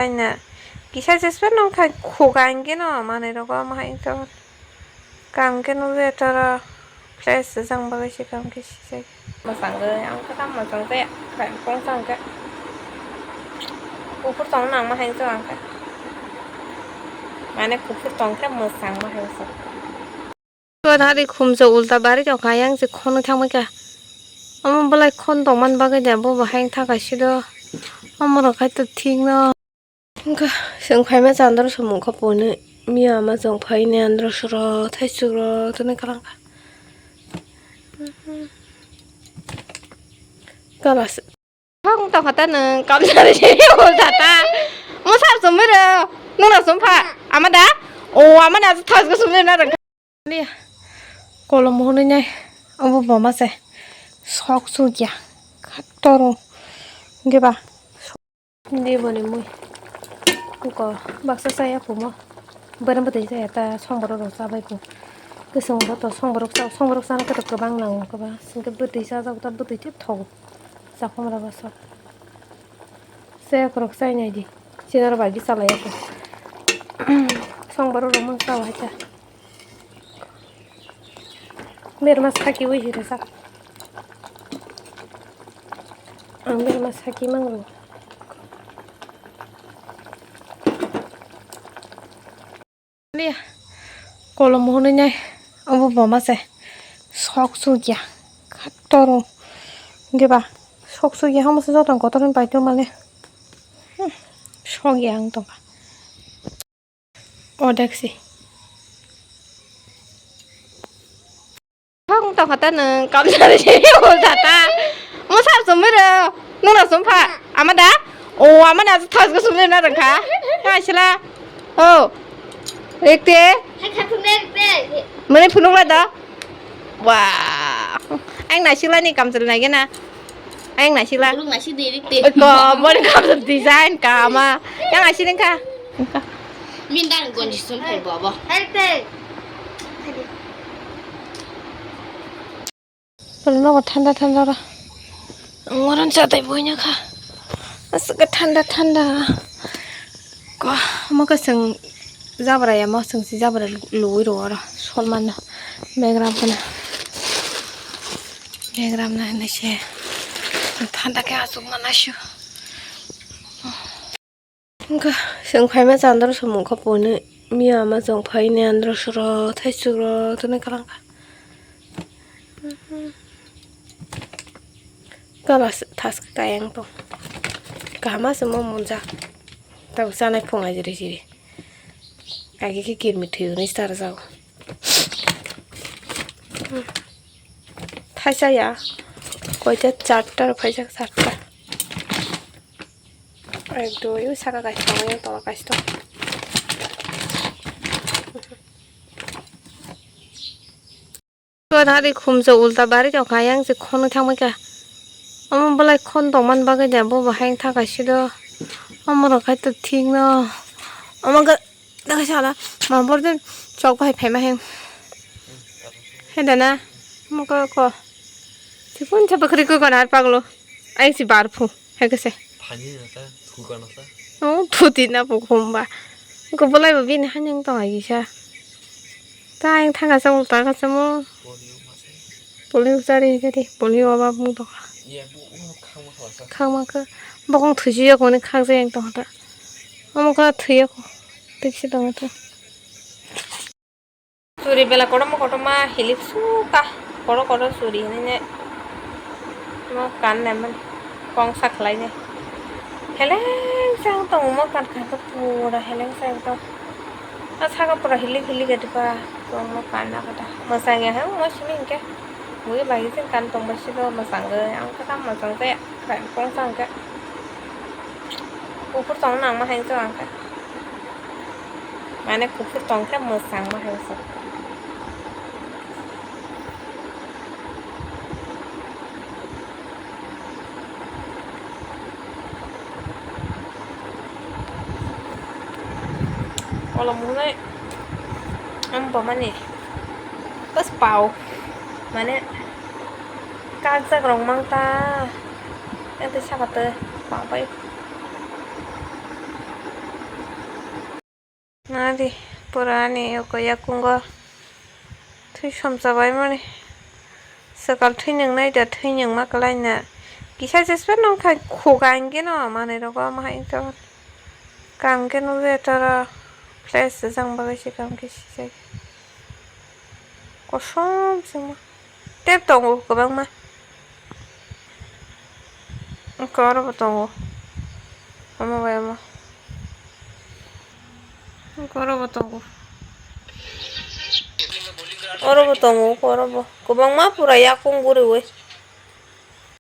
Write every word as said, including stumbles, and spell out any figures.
Aina kisa jesper nung khai khuga hingke no manui rogo mahai to. Kam khe nukjakya toro fresh jang bagwi se kam khe sijak. Mwchangwi ang khe tamo mwchang jaya, kongsa hwnkhe kuphur tongno nangma hai wngkha ang khe. Mane kuphur tong khe mwchangma hai wngkha. Gwnari khumjak ulta bari tongkha, ayang se khonwi thangbaikha. Omo belai khon tongmani bagwi de, bo bo hai wngkha kaisa do. Omo rok hai to thik no. Wngkha, chwng phaima chandra samung kha puni, miya ama chwng phaini andro suro, thaisuk rok tini kwlangkha. Kala se. Hok tongkha ta nwng, kamsa ri se, ulta ta. Mo sar sumui ro, nung ro sum pha. Ama da? O, ama da, thas go sumui na rang. Ni kolom hwnwi nai, obo boma se sok sukya, khaktoro, hwnkhe ba. Ni boni mui. Ko baksa chaya pumo. Bwrwi bwtwi chaya ta, songborok rok chabai pu. Kwchwng bo to songborok cha, songborok chana khe to kwbang nango kwbang. Hwnkhe bwtwi chajak ta, bwtwi tei thogo. Chakhum rok ba sok. Chaya kwrwk chai nai di. Chini oro bai bwsa lai ya khe. Songborok rok mang chao hai ta. Berma saki ui hiro sak. Ang berma saki mang ro. Ni kolom hwnwi nai obo boma se sok sukya khaktoro hwnkhe ba sok sukya omo se joto kotor hwnwi pai tongmani. Hmm, sokya ang tongkha. Odeksi. Hok tongkha ta nwng, kamsa ri se, ulta ta. Mo sar sumui ro, nung ro sum pha. Ama da? O, ama da, thas go sumui na rang kha. Ka sila. O. Ekte. Hai kha phunuk ekte. Mane phunuk la da. Wah. Ang naisik la ni kamsa nai gana. Ayang naisik la. Burung naisik di rik di. Ko, boni kam design kama. Yang naisik nengkha. Min dan gonji sun phai bobo. Hai te. Bole nogo thanda thanda ra. Ngoron chatai boina kha. Aswk thanda thanda. Ko, omo khe chwng jabra ya, mo chwng se jabra luwi rw oro. Solmano. Begram khna. Begram na hinwi se. Thanda khe aswk ma naisio. Wngkha chwng phaima chandra samung kha puni. Miya ama chwng phaini andro suro, thaisuk ro, tini kwlangkha. Kala se thask kayang tong. Kaham aswk mo munjak. Tabuk chanai phung ajri jri. Agi khe kirmi thwi hwnwi star jao. Thaisa ya. Koita charta rok phaijak charta. Ek dui saka kaisa tongo yang tongo kaisa tongo. Gwnari khumjak ulta bari tongkha, ayang se khonwi thangbaikha. Omo belai khon tongmani bagwi de, bo bo hai wngkha kaisa do. Omo rok hai to thik no. Omo gwnari sala ma borjin chok bai phaima hai. Hai da na? Omo ko ko. Chikon cha bakri ko gwnari paglo. Ayang se bar phu. Hai khe se. Thani na ta, thu ka na ta. Oh, thu ti na bo khum ba. Ko bolai bo bini hanyang tong ai kisa. Ta yang thang ka sa mo, ta ka sa mo. Polio ma se. Polio chari chari, polio aba bung tong. Ye bu u khang ma kha sa. Khang ma kha. Bokong thusi yok mani khang sa yang tong ta. Omo kha thwi yok. Tik si tong ta. Churi bela kotorma kotorma hilik suka, kotor kotor churi hinui ne mo kan nai mani kong sa khlai nai. Heleng sa wng tongo mo kan kha khe pura heleng sa wng tong. A saka pura hilik hilik ya diba tong mo kan na kata. Mwchang ya hang mo simi hinkhe. Bui bai jeng kan tong bai silo mwchang gwi ang khe tamo mwchang jaya kong sa hinkhe. Kuphur tong nang ma hai wng tong ang khe. Mane kuphur tong khe mwchang ma hai se. Kolom hwnwi ang bo mani bas pao mane kakjak rok mang ta. Ang tei saka tei pao bai. Nadi, pura ani oko yakungo thwi somsa baimani. Swkal thwi nwngnai da, thwi nwnma kwlaina. Kisa jespa nungkha khuga hwnkhe no manwi rogo omo hai wngkha. Kaham khe nukjakya toro fresh rijak bagwi se kaham khe sijak. Kosom sima. Tep tongo kwbangma. Oko oro bo tongo. Omo bai omo. Oko oro bo tongo. Oro bo tongo, oko oro bo. Kwbangma pura yakung guriwi.